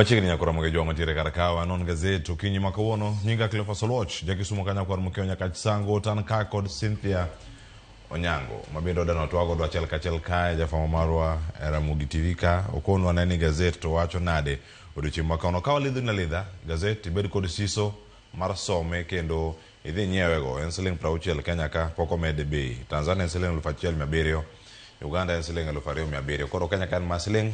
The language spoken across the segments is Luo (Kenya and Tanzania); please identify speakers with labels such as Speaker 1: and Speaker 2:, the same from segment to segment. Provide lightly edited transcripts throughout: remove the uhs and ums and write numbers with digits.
Speaker 1: Machiegni nyaka romo gi joma nitiere kar ka wanon gazet okinyi ma kawuono. Nyinga Cleophas Oluoch, jakisumo ka nyakwar Mokeo Nyakach Sango, tan ka kod Cynthia Onyango ma bende odano twak godo achiel kachiel kae jafwambo marwa e Ramogi TV ka okonwa ne ni gazet to wacho nade odiochieng' ma kawuono. Ka walidhoni alidha gazet ibed kod siso mar some kendo idhi nyiewego en siling 60 Kenya ka pok omede bei. Tanzania en siling 1700, Uganda en siling 2700. Koro Kenya ka en ma siling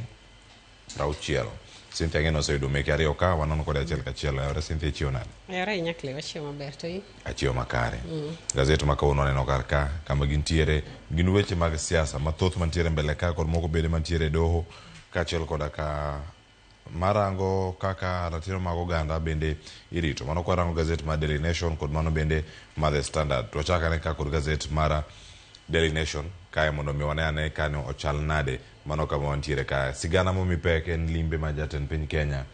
Speaker 1: 60. Cynthia ng'eno oseyudo meke ariyo ka wanon kode achiel kachiel. Oyawore Cynthia ichiewo nade?
Speaker 2: Oyawore ahinya Cleo, achiewo maber to in?
Speaker 1: Achiewo makare. Gazet ma kawuono aneno kar ka kama gintiere gin weche mag siasa mathoth mantiere mbele ka kod moko bende mantiere e doho kaachiel koda ka marango kaka ratiro mag oganda bende irito. Mano kwarango gazet mar Daily Nation kod mano bende mar The Standard. To wachak ane ka kod gazet mar Daily Nation kae mondo mi wane ane ka ni ochal nade mano kama wantiere kae. Sigana momi pek en limbe ma jatend piny Kenya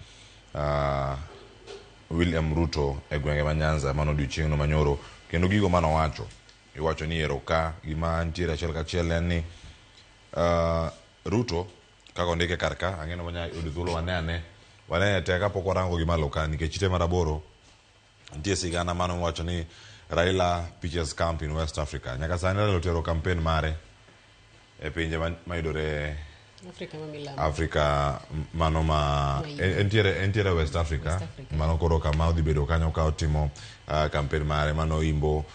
Speaker 1: William Ruto e gwenge ma Nyanza mano odiochieng'no manyoro kendo gigo manowacho iwacho ni ero ka gima nitiere achiel kachiel en ni Ruto kaka ondike kar ka ang'e ni wanya yudo thuolo wane ane wane te kapok warango gi malo ka nikech ite mar aboro nitie sigana mano wacho ni Raila pitches camp in West Africa. Nyaka sani Raila otero campaign mare e pinje mayudore
Speaker 2: Afrika ma milambo.
Speaker 1: Afrika mano ma entiere entiere West Africa,
Speaker 2: West Africa.
Speaker 1: Mano koro kama odhi bedo kanyo ka otimo campaign mare mano imbo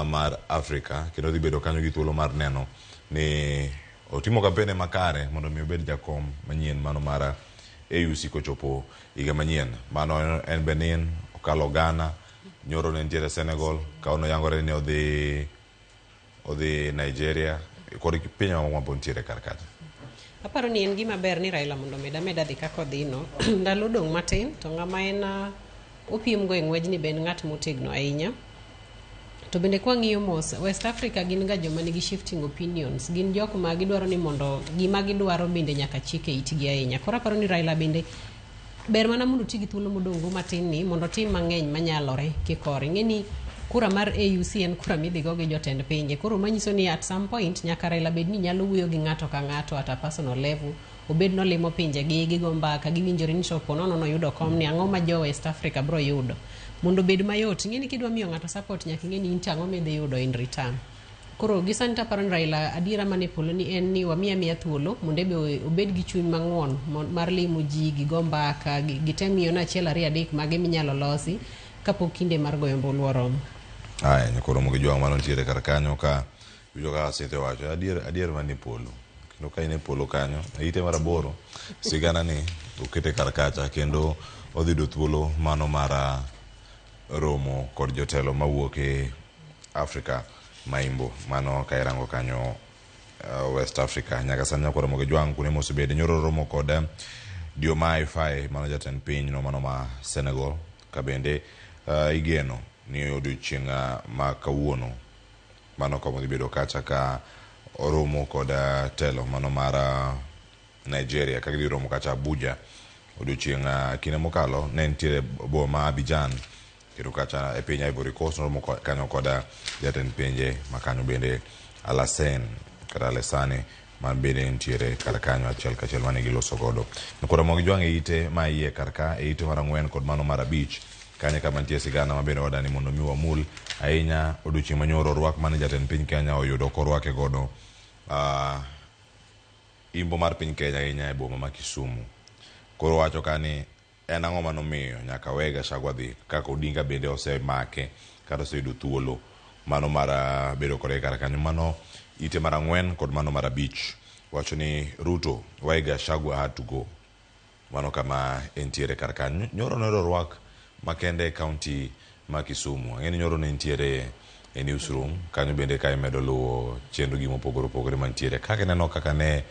Speaker 1: mar Afrika kendo odhi bedo kanyo gi thuolo mar neno ni otimo campaign makare mondo mi obed jakom manyien mano mar AUC kochopo higa manyien. Mano en Benin, okalo Ghana, nyoro ne nitiere Senegal, kawuono yangore ni odhi Nigeria kod pinje mamoko mapod nitiere kar kacha.
Speaker 2: Aparo ni en gima ber ni Raila mondo omed ameda dhi kaka odhino. Ndalo odong' matin to ng'ama en opiemgo e ng'wejni be en ng'at motegno ahinya. To bende kwang'iyo mos, West Africa gin ga joma nigi shifting opinions. Gin jok ma gidwaro ni mondo gima gidwaro bende nyaka chik e itgi ahinya. Koro aparo ni Raila bende ber mana mondo oti gi thuolo modong' go matin ni mondo otim mang'eny manyalore kikore. Ing'e ni kura mar AUC en kura midhi go gi jotend pinje. Koro manyiso ni at some point nyaka Raila bed ni nyalo wuoyo gi ng'ato ka ng'ato at a personal level. Obed nolimo pinje gi, gigo mbaka, giwinjore ni to ponono noyudo kom ni ang'o ma jo West Africa bro yudo. Mondo obed mayot, ing'e ni kidwa miyo ng'ato support nyaka ing'e ni in to ang'o midhi yudo in return. Koro gi sani taparo ni Raila adiera man e polo ni en ni wamiye amiya thuolo mondo ebe obed gi chuny mang'won mar limo ji, gigo mbaka, gitem ng'iyo ni achiel ariyo adek mage minyalo losi kapok kinde mar goyo ombulu oromo.
Speaker 1: Aya, nyakoro mogi jwang' mano nitiere kar kanyo ka winjo kaka Cynthia owacho adier adier manie polo kendo ka in e polo kanyo e ite mar aboro sigana ni okete kar kacha kendo odhi yudo thuolo mano mar romo kod jotelo mawuok e Afrika maimbo mano ka irango kanyo West Africa nyaka sani nyakoro mogi jwang' kuonde mosebede nyoro romo kod Diomaye Faye mano jatend piny no mano ma Senegal ka bende igeno ni odiochieng' ma kawuono mano kama odhi bedo kacha ka oromo kod telo mano mar Nigeria ka gidhi romo kacha Abuja odiochieng' kinde mokalo ne nitiere boma ma Abidjan kendo kacha e piny Ivory Coast noromo kanyo kod jatend pinje ma kanyo bende Alassane kata Alessane man bende nitiere kar kanyo achiel kachiel mane giloso godo. Koro mogi jwang' e ite ma iye kar ka e ite mar ang'wen kod mano mar abich kanyo kama nitie sigana ma bende wadani mondo mi wamul ahinya odiochieng' manyoro rwak mane jatend piny Kenya oyudo korwake godo imbo mar piny Kenya ahinya e boma ma Kisumu. Koro wacho ka ni en ang'o manomiyo nyaka we Gachagua dhi kaka Odinga bende osemake kata oseyudo thuolo mano mar bedo kode kar kanyo mano ite mar ang'wen kod mano mar abich wacho ni Ruto why Gachagua had to go mano kama entiere kar kanyo nyoro noyudo rwak makende e kaunti ma Kisumu ang'e ni nyoro ne nitiere e newsroom kanyo bende ka imedo luwo chenro gi mopogore opogore mantiere kaka ineno kaka ne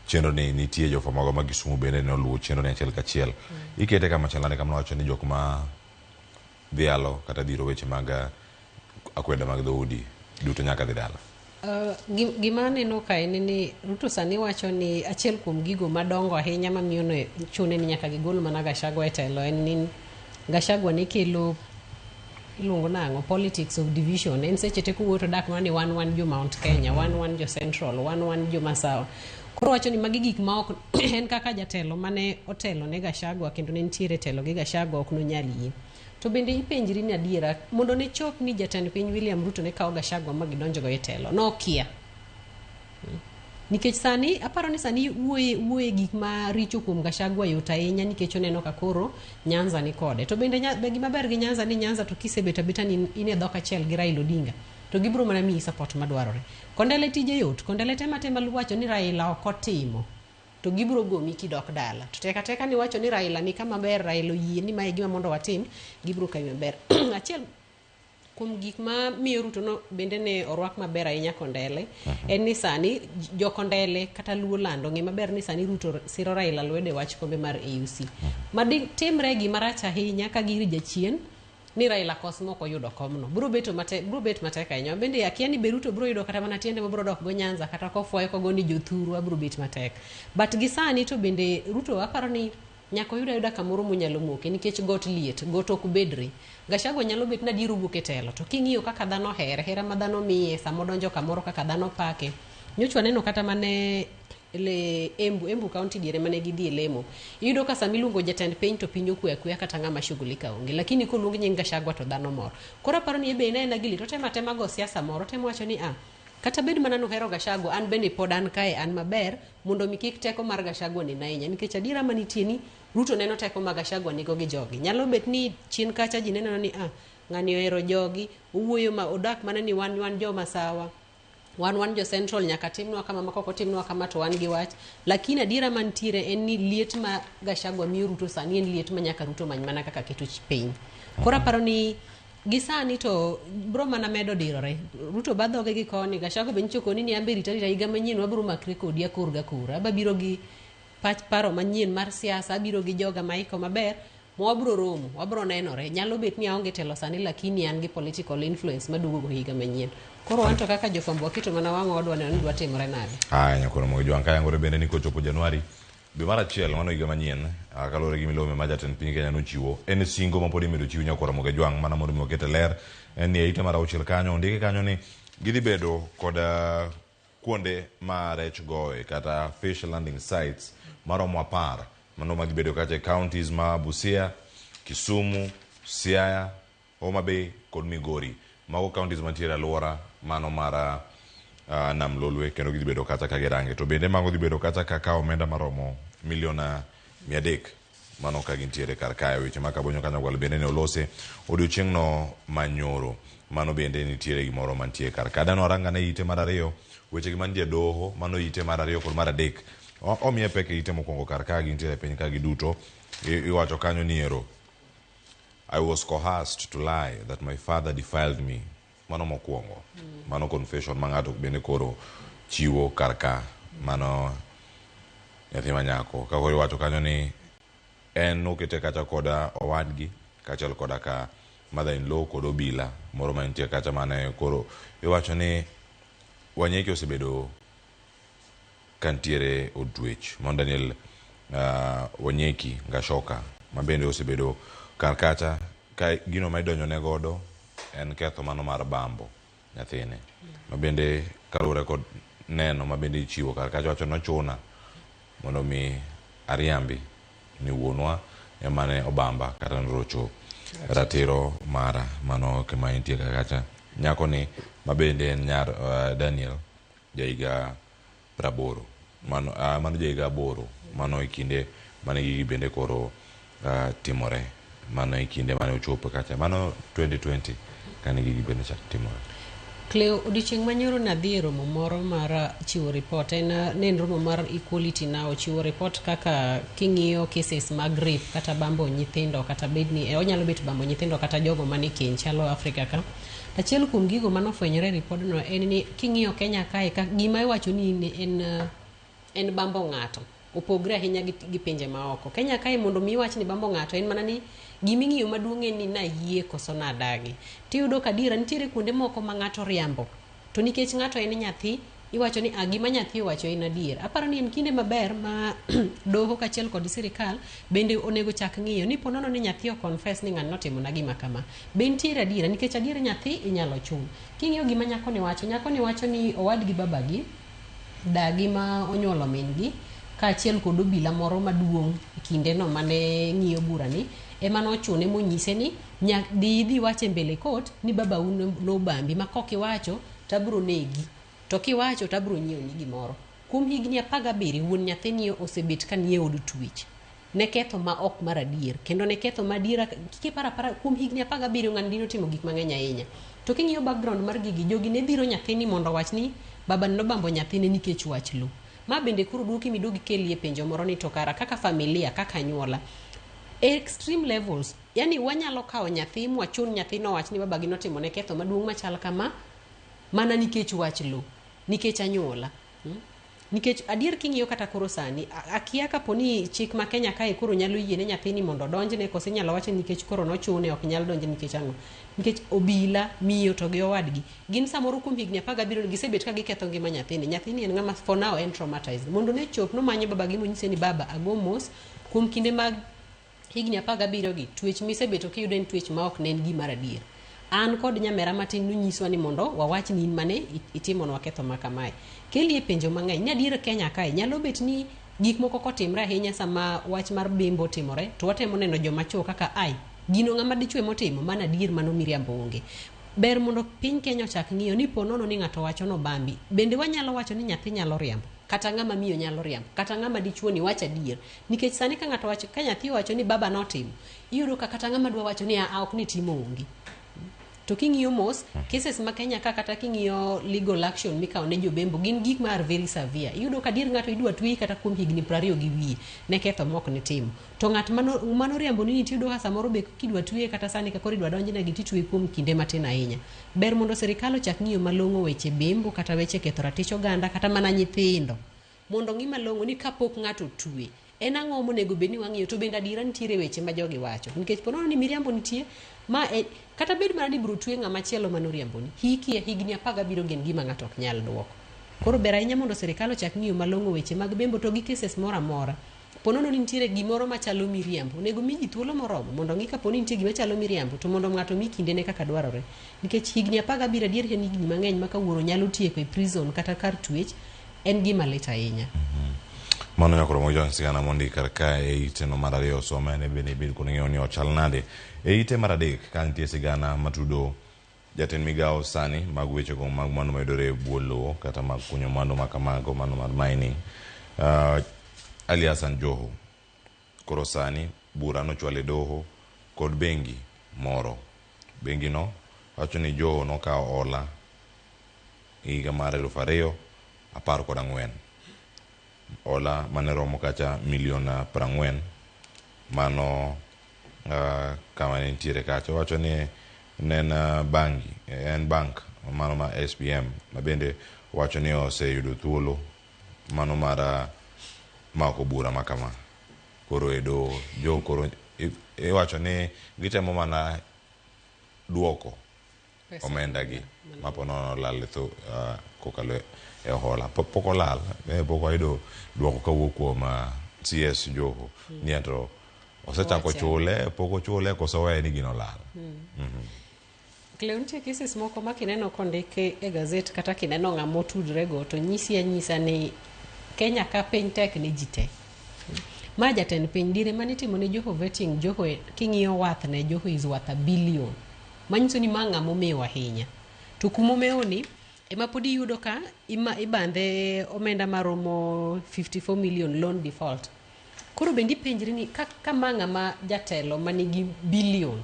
Speaker 1: chenro ni nitie jofwambo ma Kisumu bende ne oluwo chenro ni achiel kachiel ikete kama chal nade kama wacho ni jok ma dhialo kata dhiro weche mag akweda mag dhoudi duto nyaka dhi dala.
Speaker 2: Gima aneno ka en ni Ruto sani wacho ni achiel kuom gigo madongo ahinya mamiyo ne chune ni nyaka gigol mana Gachagua e telo en ni Gachagua ne kelo Iluongo nang'o? Politics of division. En seche te kowuoyo to dak mana ni wan wan jo Mount Kenya, wan wan jo Central, wan wan jo Masawa. Koro wacho ni magi gik ma ok en kaka jatelo mane otelo ne Gachagua kendo ne nitiere telo gi Gachagua ok nonyal yie. To bende ipenjri ni adiera mondo ne chop ni jatend piny William Ruto ne kawo Gachagua ma gidonjo go e telo. Nokia. Nikech sani aparo ni sani wuoye wuoye gik maricho kuom Gachagua yot ahinya nikech oneno ka koro Nyanza ni kode. To bende be gima ber gi Nyanza ni Nyanza to kisebet abeta ni in e dhok achiel gi Raila Odinga to gibiro mana miyi support madwarore. Kondele tije yot, Kondele tema tema wacho ni Raila ok otimo to gibiro gomi kidok dala. To teka teka ni wacho ni Raila ni kama ber, Raila oyie ni mae e gima mondo watim, gibiro kawi maber. Achiel kuom gik ma miyo Ruto no bende ne orwak maber ahinya Kondele en ni sani jo Kondele kata Luo Land ong'e maber ni sani Ruto siro Raila lwedo e wach kombe mar AUC. Ma timre gima rach ahinya ka giri jachien ni Raila kos mok oyudo komno. Biro beto matek, biro bet matek ahinya. Bende akia ni be Ruto biro yudo kata mana tiende mobiro dok go Nyanza kata kofwayo kogo ni jothurwa biro bet matek. But gi sani to bende Ruto aparo ni nyaka oyud ayuda kamoro monyalo moke nikech got liet, got ok bedre. Gachagua nyalo bet ni adier owuok e telo to king'iyo kaka dhano ohere, hera ma dhano miye sama odonjo kamoro kaka dhano pake. Nyocha waneno kata mane le Embu, Embu County diere mane gidhi e lemo. Iyudo ka sama iluongo jatend piny to piny okwe akweya kata ng'ama shughulika onge. Lakini koluong nying Gachagua to dhano mor. Koro aparo ni ebe en aena gi lit, otemo atema go siasa moro, otemo wacho ni ah, kata bed mana nuhero Gachagua, an bende pod an kae an maber mondo mi kik teko mar Gachagua nen ahinya. Nikech adiera manitie ni Ruto neno teko ma Gachagua nigo gi jogi. Nyalo bet ni chien kacha ji neneno ni ah, ng'ani ohero jogi, owuoyo ma odak mana ni wan wan joma sawa. Wan wan jo Central nyaka timnwa kama ma kok otimnwa kama to wan gi wach. Lakini adiera mantiere en ni liet ma Gachagua miyo Ruto sani en liet ma nyaka Ruto many mana kaka keto piny. Koro aparo ni gi sani to bro mana medo dirore. Ruto ba dhoge gi koni, Gachagua be nyicho koni ni ambe rita rita higa manyien wabiro makre kodi akor ga kor. Aba biro gi pach paro manyien mar siasa, abiro gi joga maiko maber ma wabiro romo, wabiro nenore. Nyalo bet ni aonge telo sani lakini an gi political influence maduogo go higa manyien. Koro wan to kaka jofwambo waketo mana wang'wa wadwa neno ni dwa timore nade.
Speaker 1: Aya nyakoro mogi jwang' kayangore bende ni kochopo Januari dwe mar achiel mano higa manyien kaluwore gi milome ma jatend piny Kenya nochiwo en singo ma pod imedo chiw nyakwar Ramogi Ajwang' mana mondo mi waket e ler en ni e ite mar auchiel kanyo ondiki kanyo ni gidhi bedo kod kuonde ma rech gowe kata fish landing sites maromo 10 mano madhi bedo kacha e counties ma Busia, Kisumu, Siaya, Homa Bay kod Migori. Mago counties mantiere alwora mano mar Nam Lolwe kendo gidhi bedo kacha ka girange. To bende mago dhi bedo kacha ka kawo omenda maromo milion 300 mano ka gintiere kar kae. Weche ma Kabonyo kanyo gwal bende ne olose odiochieng'no manyoro. Mano bende nitiere gimoro mantie kar ka. Dano aranga ne ite mar ariyo, weche gi mantie doho, mano ite mar ariyo kod mar adek. Omiye pek e ite mokwongo kar ka gintiere piny ka giduto. Iwacho kanyo ni ero, I was coerced to lie that my father defiled me. Mano mokwongo. Mano confession ma ng'ato bende koro chiwo kar ka. Mano nyathi ma nyako. Ka koro iwacho kanyo ni en nokete kacha koda owadgi kaachiel koda ka mother in law kod obila moro ma nitie kacha mane koro iwacho ni Wanyeki osebedo kantiere od twech. Mano Daniel Wanyeki Gashoka ma bende osebedo kar kacha ka gino ma idonjo ne godo en ketho mano mar bambo nyathine. Ma bende kaluwore kod neno ma bende ichiwo kar kacha wacho nochuna mondo mi ariambi ni wuonwa ema ne obamba kata norocho ratiro mara. Mano kema entie kar kacha. Nyako ni ma bende en nyar Daniel jahiga 80 mano mano jahiga 8 mano e kinde mane gigi bende koro timore mano e kinde mane ochopo kacha mano 2020 kane gigi bende chak timore.
Speaker 2: Cleo, odiochieng' manyoro nadhi e romo moro mar chiwo report en ne en romo mar Equality Now chiwo report kaka king'iyo cases mag rape kata bambo nyithindo kata bedni onyalo bet bambo nyithindo kata jogo mane keny chalo Afrika ka. Achiel kuom gigo manofwenyore e ripodno en ni king'iyo Kenya kae ka gima iwacho ni en en bambo ng'ato opogre ahinya gi pinje maoko. Kenya kae mondo mi iwach ni bambo ng'ato en mana ni giming'iyo maduong' en ni nayie koso nadagi. Tiyudo ka adiera nitiere kuonde moko ma ng'ato riambo to nikech ng'ato en nyathi Iwacho ni ah, gima nyathi owacho en adier. Aparo ni en kinde maber ma doho kaachiel kod sirikal bende onego chak ng'iyo ni ponono ni nyathi o confess ni ng'ani notimona gima kama. Be nitiere adiera nikech adier nyathi inyalo chul. King'iyo gima nyakoni wacho, nyakoni wacho ni owadgi babagi dagi ma onyuolo min gi kaachiel kod obila moro maduong' e kindeno mane ng'iyo burani ema nochune monyise ni dhi idhi iwach e mbele court ni babau nobambi ma kok iwacho to abiro negi to kiwacho to abiro nyiewoni gimoro. Kuom higni 17 wuon nyathini osebet ka nie od twech ne ketho ma ok mar adier kendo ne ketho ma adiera kiparo apara kuom higni 17 ng'ani dine otimo gik mang'eny ahinya. To king'iyo background mar gigi jogi ne dhiro nyathini mondo owach ni babani nobambo nyathine nikech wach lo. Ma bende koro duoki miduog ikelie penjo moro ni to kara kaka familia kaka anyuola extreme levels yani wanyalo kawo nyathi mwachun nyathi nowach ni babagi notimo ne ketho maduong' machal kama mana nikech wach lo nikech anyuola Nikech adier king'iyo kata koro sani, akia kapo ni chik ma Kenya kae koro nyalo yie ne nyathini mondo odonjne koso inyalo wach ni nikech koro nochune ok nyal donjne nikech ang'o? Nikech obila, miyo to gi owadgi gin samoro kuom higni 17 gisebet ka giketho ngima nyathini. Nyathini en ng'ama for now en traumatized. Mondo ne chop nomanyo babagi monyise ni baba ago mos kuom kinde mag higni 17 gi twech misebeto kiyudo en twech ma ok ne en gima adier. An kod nyamera matin nonyiswa ni mondo wawach ni in mane itimonwa ketho ma kamae. Kelie penjo mang'eny ni adier Kenya kae nyalo bet ni gik moko kotimre ahinya sama wach mar bembo otimore to watemo neno joma chuo kaka ai gino ng'ama dichwe motimo mano adier mano miriambo onge. Ber mondo piny Kenya ochak ng'iyo ni po nono ni ng'ato wacho nobambi bende wanyalo wacho ni nyathi nyalo riambo kata ng'ama miyo nyalo riambo kata ng'ama dichuo ni wach adier nikech sani ka ng'ato wacho ka nyathi owacho ni baba notimo iyudo ka kata ng'ama dwa wacho ni a ok ni timo onge. To king'iyo mos cases ma Kenya ka kata king'iyo legal action mikawo ne jobembo gin gik ma are very severe. Iyudo ka dier ng'ato idwa tweyi kata kuom higni 20 gi wiye ne ketho mok nitimo. To ng'at mano riambo ni tiyudo ka samoro be kidwa tweye kata sani ka koro idwa donjne gi titweye kuom kinde matin ahinya. Ber mondo sirikal ochak ng'iyo malong'o weche bembo kata weche ketho ratich oganda kata mana nyithindo mondo ong'i malong'o ni kapok ng'ato otwe en ang'o monego bed ni wang'iyo to bende adiera nitiere weche ma jogi wacho nikech po nono ni miriambo nitie ma e, kata bed mana ni ibiro twe ng'ama chielo manoriamboni hiki higni 17 gin gima ng'ato ok nyal duoko. Koro ber ahinya mondo sirikal ochak ng'iyo malong'o weche mag bembo to gi cases moro amora. Po nono ni nitiere gimoro machalo miriambo onego mi ji thuolo moromo mondo ong'i kapo ni nitie gima chalo miriambo to mondo ng'ato mi kindene kaka dwarore. Nikech higni 17 adier en higni mang'eny ma ka wuoro nyalo tieko e prison kata kar twech en gima lit ahinya.
Speaker 1: Mano nyakoro mojo sigana mondi kar ka e ite no mar ariyo some ne bende ibed kod ng'eyo ni ochal nade. E ite mar adek ka nitie sigana matudo jatend migawo sani mag wechego mag mwandu mayudore e bwo lowo kata mag kunyo mwandu ma kamago mano mar mining. Ali Hassan Joho koro sani bura nochwal e doho kod bengi moro. Bengi no wacho ni Joho nokawo hola higa mar 2014. Hola mane romo kacha milion 40 mano kama ne nitiere kacha. Owacho ni ne en bangi, en bank mano ma SBM ma bende wacho ni oseyudo thuolo mano mar mako bura ma kama. Koro e doho jo koro iwacho ni gitemo mana duoko omenda gi mapo nono olal e tho kokalo e hola. Pok olal, pok wayudo duoko kawuok kuom CS Joho ni ato osechako chule, pok ochule koso oweye ni gino olal.
Speaker 2: Cleo, nitie cases moko ma kineno kondik e gazet kata kineno ng'ama otudre go to nyisi anyisa ni Kenya ka piny tek ne ji te. Ma jatend piny dire mane itimo ne Joho vetting, Joho king'iyo worth ne Joho is worth a billion. Manyiso ni ma ng'ama omewo ahinya. To kumomewo ni ema pod iyudo ka ibandhe omenda maromo 54 million loan default. Koro bende ipenjri ni ka ma ng'ama jatelo manigi billion,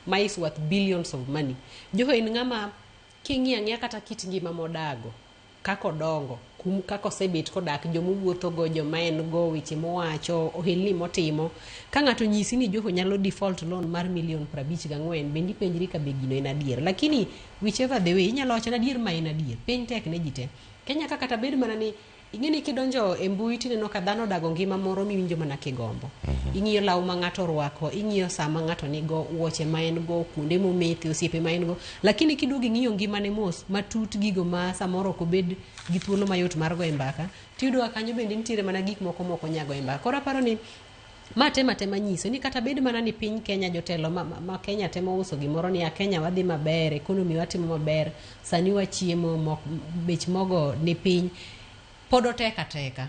Speaker 2: ma is worth billions of money. Joho en ng'ama king'iyo ang'iya kata kit ngima modago, kaka odongo, kaka osebet kodak, jomowuothogo, joma en go, weche mowacho, ohelni motimo. Ka ng'ato nyisi ni Joho nyalo default loan mar milion 54, bende ipenjri ka be gino en adier. Lakini whichever the way, inyalo wacho ni adier ma en adier. Piny tek ne ji te. Kenya ka kata bed mana ni Ing'e ni kidonjo e mbui tineno ka dhano odago ngima moro miwinjo mana kigombo. Ing'iyo law ma ng'ato orwako, ing'iyo saa ma ng'ato nigo, wuoche ma en go, kuonde momethe, osiepe ma en go. Lakini kiduogo ing'iyo ngimane mos matut gigo ma samoro ok obed gi thuolo mayot mar goye mbaka, tiyudo ka kanyo bende nitiere mana gik moko mok onya goye mbaka. Koro aparo ni ma tema tema nyiso ni kata bed mana ni piny Kenya jotelo ma Kenya temo uso gimoro ni a Kenya wadhi maber, economy watimo maber, sani wachiemo, mok, bech mogo ni piny, pod otek ateka.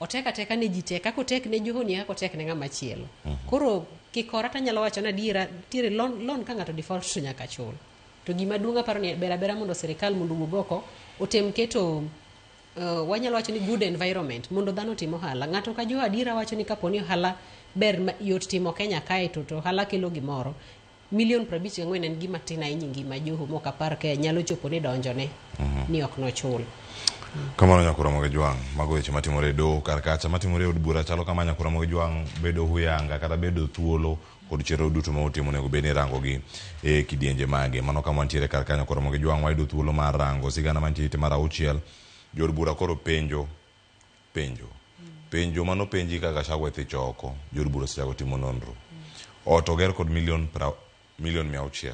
Speaker 2: Otek ateka ne ji te, kaka otek ne Joho ni kaka otek ne ng'ama chielo. Koro kikora tanyalo wacho ni adiera, nitiere loan ka ng'ato default to nyaka chul. To gima duong' aparo ni ber abera mondo sirikal mondo owuog oko, otem keto wanyalo wacho ni good environment mondo dhano otim ohala. Ng'ato ka Joho adiera wacho ni kapo ni ohala ber yot timo Kenya kae to ohala kelo gimoro. Milion 54 en gima tin ahinya e ngima Joho mok apar ka nyalo chopo ni donjone ni ok nochul.
Speaker 1: Kamano nyakura Ramogi Jwang', mago weche matimore e doho kar kacha matimore e od bura chalo kama nyakura Ramogi Jwang' bedo huyanga kata bedo thuolo kod chenro duto ma utimo onego bed ni irango gi e kidienje mage. Mano kama wantiere kar ka nyakura Ramogi Jwang' wayudo thuolo mar rango sigana mantie ite mar auchiel. Jood bura koro penjo penjo. Penjo mano penji kaka Gachagua thich oko, jood bura osechako timo nonro. Ot oger kod milion 600.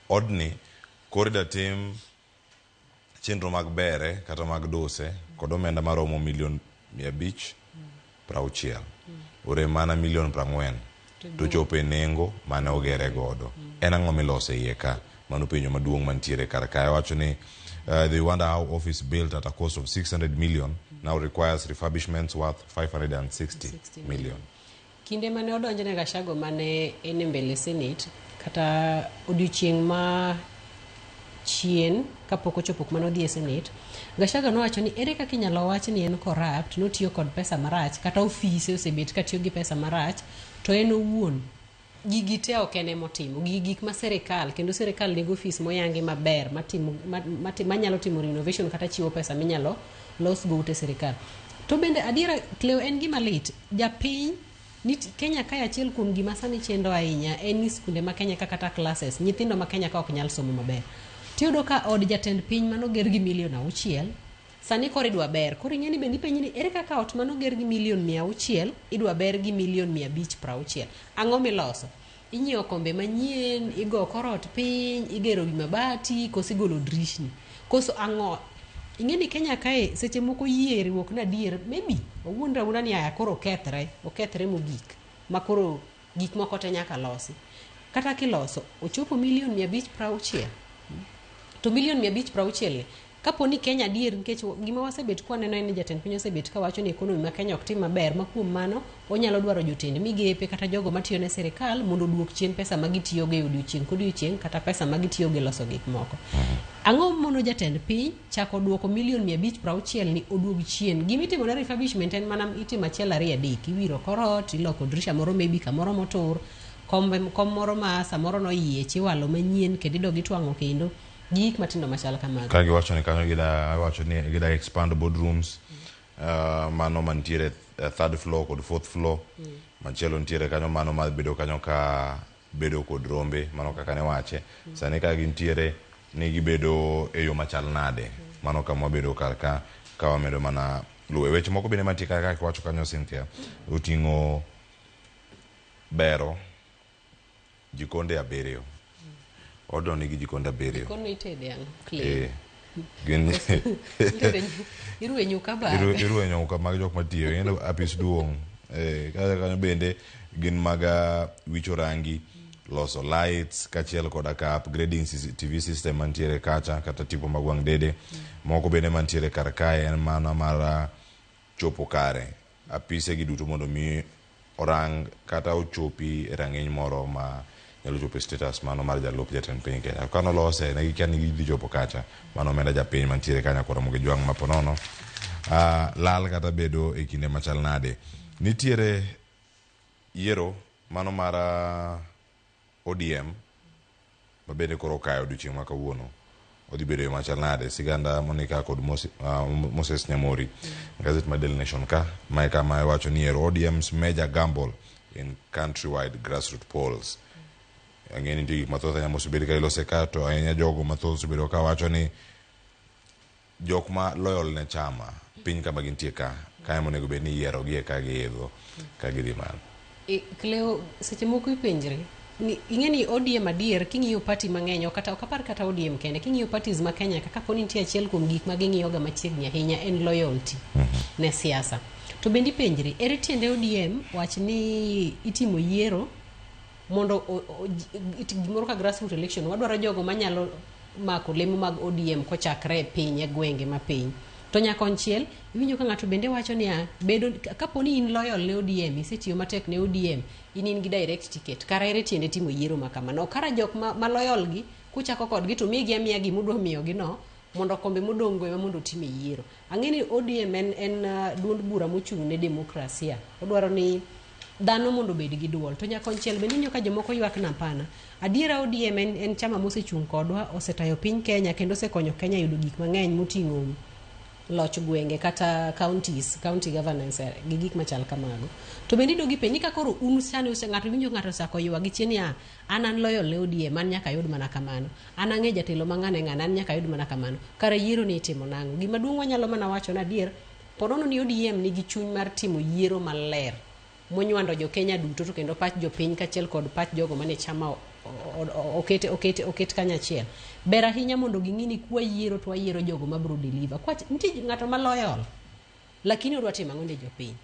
Speaker 1: Odni koro ida tim chenro mag bere kata mag duse kod omenda maromo milion 560. Orem mana milion 40 to chopo e nengo mane ogere godo. En ang'o miloso e iye ka? Mano penjo maduong' mantiere kar kae. Wacho ni they wonder how office built at a cost of 600 million now requires refurbishments worth 560 million.
Speaker 2: Kinde mane odonjne Gachagua mane en e mbele Senate kata odiochieng' ma chien kapok ochopo kuma nodhi e Senate, Gachagua nowacho ni ere kaka inyalo wach ni en corrupt, notiyo kod pesa marach kata ofise osebet katiyo gi pesa marach to en owuon gigi te ok en emotimo. Gigi gik ma sirikal kendo sirikal nigi ofis moyangi maber matimo manyalo timo renovation kata chiwo pesa minyalo los go ute sirikal. To bende adiera Cleo en gima lit, japiny Kenya kae achiel kuom gima sani chendo ahinya en ni skunde ma Kenya ka kata classes nyithindo ma Kenya ka ok nyal somo maber. Tiyudo ka od jatend piny manoger gi milion 6 sani koro idwa ber. Koro ing'e ni bende ipenji ni ere kaka ot manoger gi milion 600 idwa ber gi milion 560. Ang'o miloso? Inyiewo kombe manyien, igo kor ot piny, igero wi mabati, koso igolo drishni. Koso ang'o? Ing'e ni Kenya kae seche moko yie riwruok na adier, maybe owuondre awuonda ni aya koro okethre, okethre mogik ma koro gik moko te nyaka losi. Kata kiloso, ochopo milion 560. To milion 560 ni, kapo ni Kenya adier nikech gima wasebet kwaneno en ni jatend piny osebet kawacho ni economy ma Kenya ok tim maber ma kuom mano onyalo dwaro jotend migepe kata jogo matiyo ne sirikal mondo oduok chien pesa ma gitiyogo e odiochieng' kodiochieng' kata pesa ma gitiyogo e loso gik moko. Ang'o mono jatend piny chako duoko milion 560 ni oduog chien? Gima itimo ne refurbishment en mana itimo achiel ariyo adek, iwiro kor ot, iloko dirisha moro maybe kamoro motur, kom moro ma samoro noyiech iwalo manyien kendo idog itwang'o kendo gi gik matindo machal kamago.
Speaker 1: Ka giwacho ni kanyo gida wacho ni gida expand boardrooms mano mantiere third floor kod fourth floor. Machielo nitiere kanyo mano mar bedo kanyo ka bedo kod rombe mano kaka ne wache. Sani ka gintiere ni gibedo e yo machal nade. Mano kama wabedo kar ka ka wamedo mana luwe. Weche moko bende mantie kar ka kiwacho kanyo Cynthia oting'o bero jikonde 7. Odno nigi jikonde 7.
Speaker 2: Jikon itede ang'o?
Speaker 1: Clay. Gin
Speaker 2: Irwe nyuka bang'.
Speaker 1: Irwe nyuka mag jok matiyo, ing'e apis duong'. Kata kanyo bende gin mag wicho rangi, loso lights kaachiel koda ka upgrading CCTV system mantiere kacha kata tipo mag wang' dede. Moko bende mantiere kar kae en mana mar chopo kare apise gi duto mondo mi orang kata ochopi e rang'iny moro ma nyalo chopo e status mano mar jalup jatend piny Kenya. Kano lose ne gikia ni gidhi chopo kacha, mano omenda japiny mantiere kanyo koro Ramogi Jwang' ma ponono lal kata bedo e kinde machal nade. Nitiere yiero mano mar ODM ma bende koro okayo odiochieng' ma kawuono. Odhi bedo e machal nade? Siganda Monica kod Moses Nyamori. Gazet mar Daily Nation ka, mae kama iwacho ni ero ODM's major gamble in countrywide grassroots polls. Ang'e ni nitie gik mathoth ahinya mosebed ka ilose ka, to ahinya jogo mathoth osebedo ka wacho ni Jok ma loyal ne chama piny kama gintie ka, kae monego bed ni iyiero gi e ka giidho ka gidhi malo.
Speaker 2: Cleo, seche moko ipenjre ni ing'e ni ODM adier king'iyo party mang'eny ok kata ok apar kata ODM kende king'iyo parties ma Kenya ka kapo ni nitie achiel kuom gik ma ging'iyo ga machiegni ahinya en loyalty ne siasa. To bende ipenjri ere tiende ODM wach ni itimo yiero mondo gimoro ka grassroots election wadwaro jogo manyalo mako lemo mag ODM kochakre e piny e gwenge mapiny. To nyakonchiel iwinjo ka ng'ato bende wacho niya bedo kapo ni in loyal ne ODM isetiyo matek ne ODM in in gi direct ticket kara ere tiende timo yiero ma kamano kara jok ma loyal gi kuchako kodgi to migi amiya gimudwa miyogi no mondo kombe modong' go ema mondo otime yiero. Ang'e ni ODM en duond bura mochung' ne demokrasia. Odwaro ni dhano mondo obed gi duol. To nyakonchiel bende ineno ka jomoko ywak na hapana. Adiera ODM en chama mosechung' kodwa, osetayo piny Kenya kendo osekonyo Kenya yudo gik mang'eny moting'o loch gwenge kata counties, county governance gi gik machal kamago. To bende idogi penj ni ka koro un sani ose ng'ato winjo ng'ato osechako ywak gi chien niya an loyal ne ODM an nyaka ayud mana kamano. An ang'e jatelo ma ng'ane ng'ane an nyaka ayud mana kamano. Kara yiero ni itimo nang'o? Gima duong' wanyalo mana wacho ni adier ponono ni ODM nigi chuny mar timo yiero maler monywando jo Kenya duto to kendo pach jopiny kaachiel kod pach jogo mane chama oket kanyachiel. Ber ahinya mondo ging'i ni kwa yiero to wayiero jogo mabiro deliver. Kwach nitie ng'ato ma loyal lakini odwa timo ang'o ne jopiny?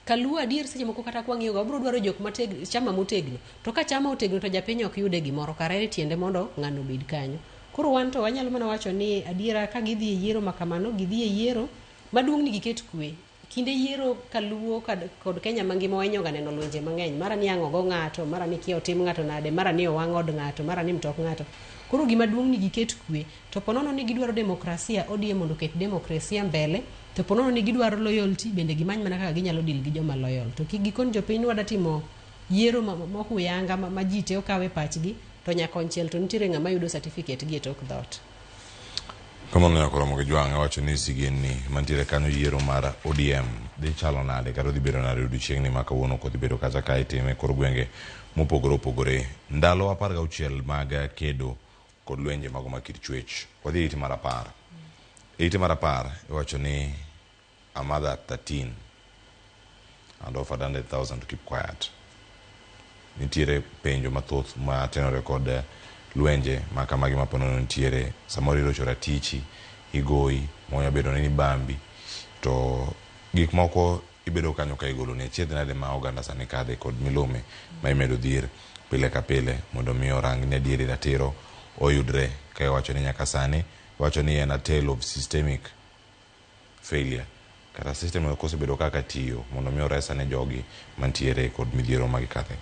Speaker 2: Kaluo adier seche moko kata kwang'iyo ga wabiro dwaro jok mategno, chama motegno. To ka chama otegno to japiny ok yude gimoro kara ere tiende mondo ng'ano obed kanyo. Koro wan to wanyalo mana wacho ni adiera ka gidhi e yiero ma kamano, gidhi e yiero maduong' ni giket kwe. Kinde yiero kaluo kod Kenya mangima wahinyo ga neno lwenje mang'eny. Mara ni ang' ogo ng'ato, mara ni kia otim ng'ato nade, mara ni owang' od ng'ato, mara ni mtok ng'ato. Koro gima duong' ni giket kwe. To ponono ni gidwaro demokrasia, ODM mondo oket demokrasia mbele. To ponono ni gidwaro loyalty, bende gimany mana kaka ginyalo deal gi joma loyal. To kik gikon jopiny ni wada timo yiero mohuyanga ma ji te okawe pachgi, to nyakonchiel to nitiere ng'ama yudo certificate gi e tok dhoot.
Speaker 1: Kamano nyakoromo gi jwang' wacho ni sigenni mantiere kanyo yiero mar ODM dhi chalo nade kata odhi bedo nade odiochieng'ni ma kawuono kodhi bedo kacha ka itime kor gwenge mopogore opogore. Ndalo 16 mag kedo kod lwenje mago mag kit chwech. Wadhi e ite mar 10. E ite mar 10 iwacho ni a mother at 13 and offered 100,000 to keep quiet. Nitiere penjo mathoth ma tenore kod lwenje ma kamagi ma ponono nitiere samoro irocho ratichi igoyi monya bedo ni ibambi to gik moko ibedo kanyo ka igolo ni achiedh nade ma oganda sani kadhe kod milome ma imedo dhir pile ka pile mondo mi orang ni adieri ratiro oyudre ka iwacho ni nyaka sani iwacho ni en a tale of systemic failure kata system ok osebedo kaka tiyo mondo mi oresa ne jogi mantiere kod midhiero ma gikadhe.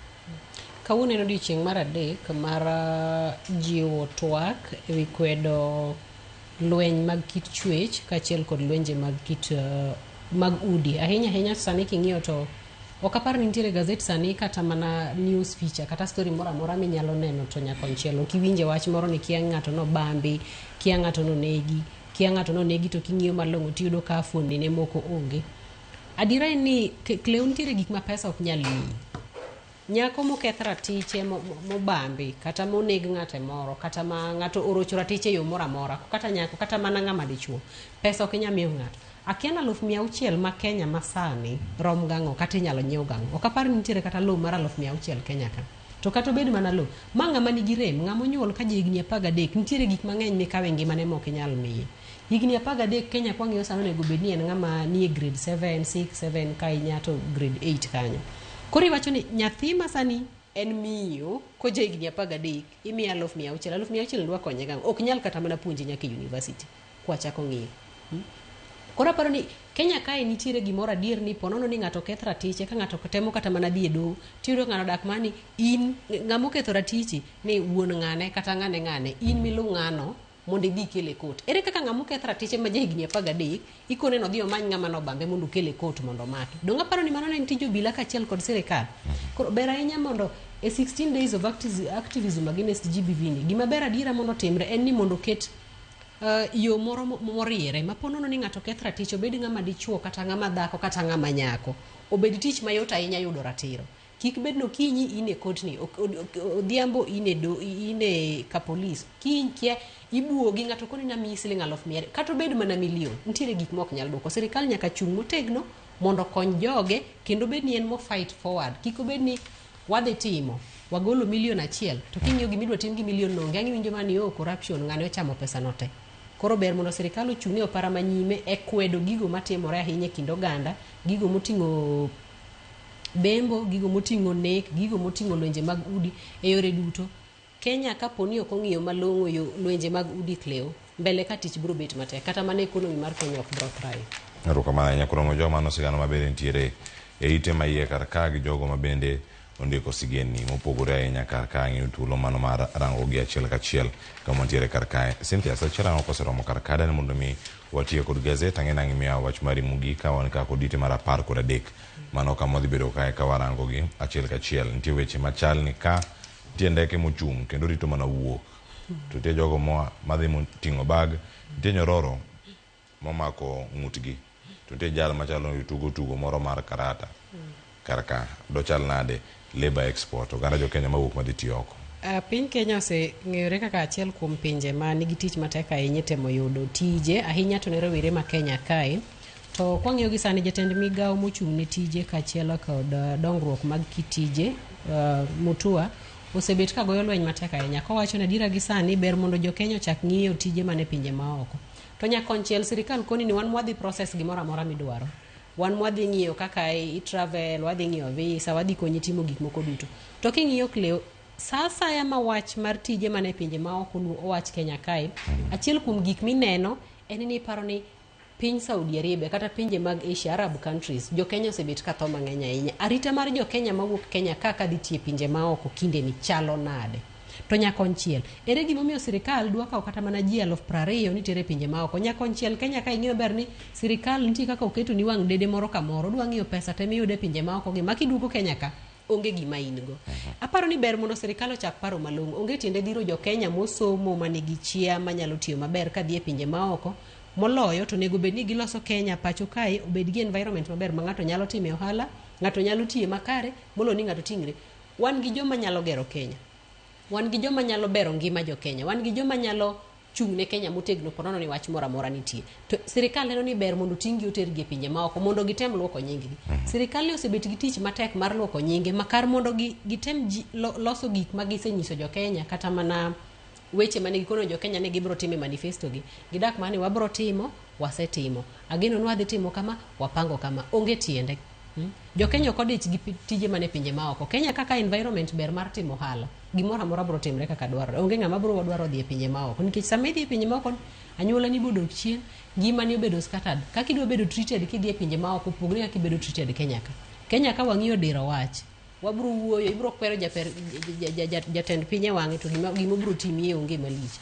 Speaker 2: Kawuono en odiochieng' mar 3 mar jiwo twak ewi kwedo lweny mag kit chwech kaachiel kod lwenje mag kit mag udi. Ahinya ahinya sani king'iyo to ok apar ni nitiere gazet sani kata mana news feature kata story moro amora minyalo neno to nyakonchiel ok iwinje wach moro ni kia ng'ato nobambi, kia ng'ato nonegi, kia ng'ato nonegi to king'iyo malong'o tiyudo ka fuondni ne moko onge. Adiera en ni Cleo nitiere gik ma pesa ok nyal miyi. Nyako moketh ratiche mobambi kata moneg ng'ate moro kata ma ng'ato orocho ratiche e yo moro amora kata nyako kata mana ng'ama dichuo pesa ok inyal miyo ng'ato. Akia ni 600,000 ma Kenya masani rom gang'o kata inyalo nyiew gang'o. Ok apar ni nitiere kata lowo mar 600,000 Kenya ka. To kata obed mana lowo, ma ng'ama nigi rem, ng'ama onyuol ka ja higni 13, nitiere gik mang'eny mikawo e ngimane ma ok inyal miye. Higni 13 Kenya kwang'iyo sani onego bed ni en ng'ama nie grade 7, 6, 7 ka inya to grade 8 kanyo. Koro iwacho ni nyathi ma sani en miyo koja higni 13 imiye 600,000, 600,000 dwa konye gang'o? Ok nyal kata mana puonje nyaka e university kwachako ng'iyo. Koro aparo ni Kenya kae nitiere gimoro adier ni ponono ni ng'ato oketh ratiche ka ng'ato temo kata mana dhi e doho tiyudo ng'ano dak mani in ng'ama oketho ratichi ni wuon ng'ane kata ng'ane ng'ane in milu ng'ano mondo idhi ikel e court. Ere kaka ng'ama oketh ratiche ma jahigni 13 ikone no odhi omany ng'ama nobambe mondo okel e court mondo omaki. Donge aparo ni mano ne en tij obila kaachiel kod sirikal. Koro ber ahinya mondo e 16 days of activism against GBV ni gima ber adiera mondo otimre en ni mondo oket yo moro moriere ma ponono ni ng'ato oketh ratich obed ng'ama dichuo kata ng'ama dhako kata ng'ama nyako obed tich mayot ahinya yudo ratiro. Kik bed ni okinyi in e kotni, odhiambo in e do, in e ka polis, kiny kia ibuogi ng'ato koni namiyi siling 200,000 kata obed mana milion, nitiere gik mok nyal duoko. Sirikal nyaka chung' motegno mondo okony joge kendo obed ni en mo fight forward. Kik obed ni wadhi timo wagolo milion 1 to king'iyo gimidwa tim gi milion no onge, ang' iwinjo mana ni oh, corruption, ng'ane ochamo pesa no te. Koro ber mondo sirikal ochung' e opara manyime e kwedo gigo matimore ahinya e kind oganda, gigo moting'o bembo, gigo moting'o nek, gigo moting'o lwenje mag udi e yore duto. Kenya kapo ni ok ong'iyo malong'o yo lwenje mag udi Cleo, mbele ka tich biro bet matek, kata mana economy mar Kenya ok biro thrive.
Speaker 1: Erokamano ahinya kuom joma mano sigana mabende nitiere e ite maiye kar ka gi jogo mabende ondiko sigendni mopogore ahinya kar ka ng'iyo thuolo mano mar rango gi achiel kachiel kama nitiere kar kae. Cynthia, sa achiel ang'o koseromo kar ka dani mondo mi watiye kod gazet ang'e nang' imiya wach mari mogik ka wan ka kod ite mar 13 mano kama wadhi bedo kae ka warango gi achiel kachiel. Nitie weche machal ni ka nitie ndeke mochung' kendo rito mana wuok to nitie jogo moa madhi moting'o bag nitie nyororo momako ng'utgi to nitie jal machalo ni tugo tugo moro mar karata kar ka dochal nade labor export oganda jo Kenya mawuok madhi tiyo oko.
Speaker 2: Piny Kenya oseng'eyore kaka achiel kuom pinje ma nigi tich matek ahinya e temo yudo tije ahinya to ne rowere ma Kenya kae. To kwang'iyo gi sani jatend migawo mochung' ne tije kaachiel kod dongruok mag kitije Mutua osebet ka goyo lweny matek ahinya kowacho ni adiera gi sani ber mondo jo Kenya ochak ng'iyo tije mane pinje maoko. To nyakonchiel sirikal koni ni wan mwadhi process gimoro amora midwaro. Wan mwadhi ng'iyo kaka i travel, wadhi ng'iyo visa, wadhi konyi timo gik moko duto. To king'iyo Cleo, sa asaya ma wach mar tije mane pinje maoko owach Kenya kae, achiel kuom gik mineno en ni iparo ni piny Saudi Arabia kata pinje mag Asia, Arab countries, jo Kenya osebet ka tho mang'eny ahinya. Arita mar jo Kenya mawuok Kenya ka kadhi tiyo e pinje maoko kinde ni chalo nade? To nyakonchiel, ere gimomiyo sirikal dwa kawo kata mana ji 20,000 ni tere e pinje maoko? Nyakonchiel Kenya ka ing'iyo ber ni sirikal nitie kaka oketo ni wang' dede moro kamoro, odwa ng'iyo pesa te miyudo e pinje maoko gi, ma kiduogo Kenya ka onge gima in go. Aparo ni ber mondo sirikal ochak paro malong'o. Onge tiende dhiro jo Kenya mosomo manigi chia manyalo tiyo maber kadhi e pinje maoko. Moloyo to onego bed ni giloso Kenya pacho kae obed gi environment maber ma ng'ato nyalo time ohala, ng'ato nyalo tiye makare, molo ni ng'ato ting're. Wan gi joma nyalo gero Kenya. Wan gi joma nyalo bero ngima jo Kenya. Wan gi joma nyalo chung' ne Kenya motegno ponono ni wach moro amora nitie. To sirikal neno ni ber mondo ting' gi otergi e pinje maoko mondo gitem luoko nying gi. Sirikal ni osebet gi tich matek mar luoko nyinge ma kar mondo gitem loso gik ma gisenyiso jo Kenya kata mana weche mane gikono jo Kenya ni gibiro timo e manifesto gi. Gidak mana ni wabiro timo, wasetimo. Ageno ni wadhi timo kama, wapango kama. Onge tiende. Jo Kenya ok odich gi tije mane pinje maoko. Kenya kaka environment ber mar timo ohala, gimoro amora biro timre kaka dwarore. Onge ng'ama biro dwaro dhi e pinje maoko. Nikech sama idhi e pinje maoko, anyuola ni bodok chien, ngimani obedo scattered. Kaka idwa bedo treated kidhi e pinje maoko opogore kaka ibedo treated Kenya ka. Kenya ka wang'iyo diro wach, wabiro wuoyo, ibiro kwero jatend piny e wang'e to gima obiro timi e onge malich.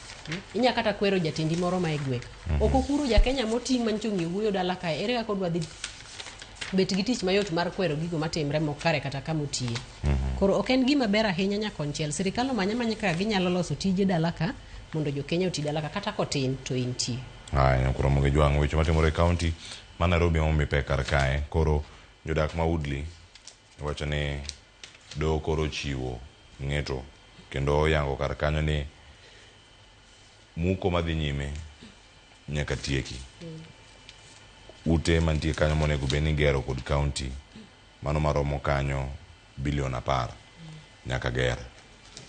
Speaker 2: Inya kata kwero jatendi moro ma e gweng'. Ok okuro ja Kenya moting' manyicho ng'iyo wuoyo dala kae, ere kaka odwa dhi bet gi tich mayot mar kwero gigo matimre mok kare kata kama otiye. Koro ok en gima ber ahinya nyakonchiel. Sirikal omany amanya kaka ginyalo loso tije dala ka mondo jo Kenya oti dala ka kata kotin to intie.
Speaker 1: Aya, kuromo gi jwang' weche matimore e kaunti ma Nairobi emomi pek kar kae. Koro jodak ma Woodley wacho ni doho koro ochiwo ng'eto kendo oyango kar kanyo ni muko madhi nyime nyaka tieki. Ute mantie kanyo monego bed ni igero kod kaunti mano maromo kanyo bilion 10 nyaka ger.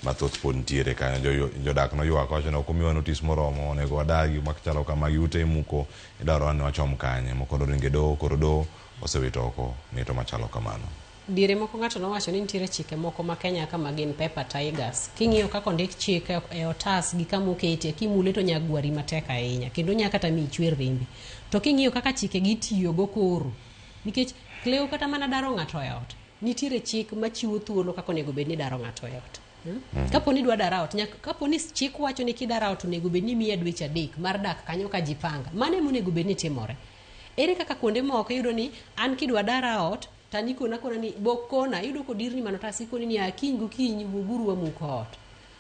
Speaker 1: Mathoth pod nitiere kanyo. Jodak noywak wacho ni ok omiwa notice moromo, onego wadagi machalo kama ute imuko idwaro ni wachom kanye. Moko noringo e doho, koro doho osewito oko ng'eto machalo kamano.
Speaker 2: Diere moko ng'ato nowacho ni nitiere chike moko ma Kenya ka ma gin paper tigers. King'iyo kaka ondik chik e otas gi kama oketie, kimule to nya gwari matek ahinya kendo nya kata miyi chwer rembi. To king'iyo kaka chike gi itiyogo koro, nikech Cleo kata mana daro ng'ato e ot, nitiere chik machiwo thuolo kaka onego bed ni daro ng'ato e ot. Kapo ni idwa daro ot, kapo ni chik wacho ni kidaro ot onego bed ni imiya dweche 3 mar dak kanyo ka jipanga, mano ema onego bed ni timore. Ere kaka kuonde moko iyudo ni an kidwa dara ot, to an ikona kona ni bok kona, iyudo kodirni mano otas ikoni ni kiny gokinyi wuoguru wamuk ot.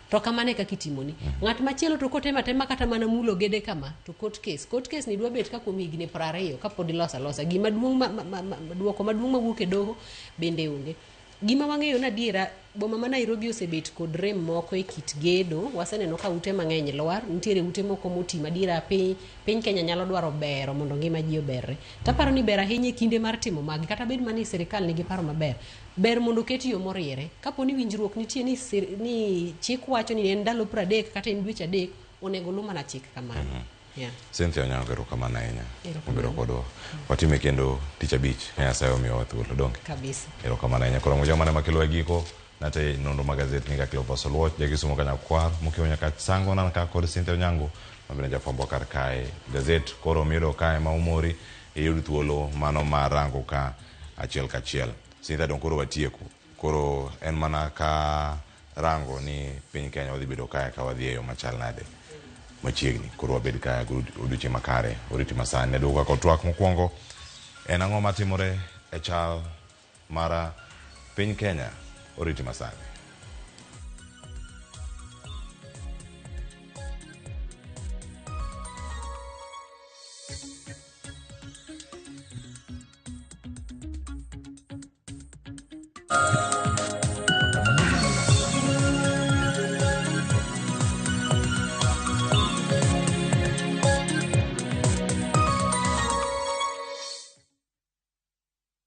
Speaker 2: To kamano e kaka itimoni. Ng'at machielo to kotemo atema kata mana mulo gede kama, to court case. Court case ni dwa bet ka kuom higni 20 kapod iloso alosa. Gima duong' duoko maduong' mawuok e doho bende onge. Gima wang'eyo ni adiera boma ma Nairobi osebet kod rem moko e kit gedo. Waseneno ka ute mang'eny lwar, nitiere ute moko moti madiera piny, piny Kenya nyalo dwaro bero mondo ngima ji oberre. Taparo ni ber ahinya e kinde mar timo magi, kata bed mana ni sirikal nigi paro maber, ber mondo oket yo moriere. Kapo ni winjruok nitie ni, ni chik wacho ni en ndalo 30 kata en dweche 3, onego lu mana chik kamano. Yeah.
Speaker 1: Cynthia Onyango, erokamano ahinya.
Speaker 2: Erokamano.
Speaker 1: Obedo kodwa. Watime kendo tich abich ka Nyasaye omiyowa thuolo, donge?
Speaker 2: Kabisa.
Speaker 1: Erokamano ahinya. Koro joma ne makelo e giko nate nonro mag gazet ni Cleophas Oluoch, Jakisumo Kanyakwar, Mokimo nyaka Sango nan ka kod Cynthia Onyango, mabende jafwambo kar kae. Gazet koro miyudo kae ma umori, iyud thuolo mano mar rango ka achiel kachiel. Cynthia dong koro watieko. Koro en mana ka rango ni piny Kenya wadhi bedo kae ka wadhi e yo machal nade machiegni. Koro wabed kae odiochieng' makare oriti masani. Aduogo kaka twak mokwongo en ang'o matimore e chal mar piny Kenya oriti masani.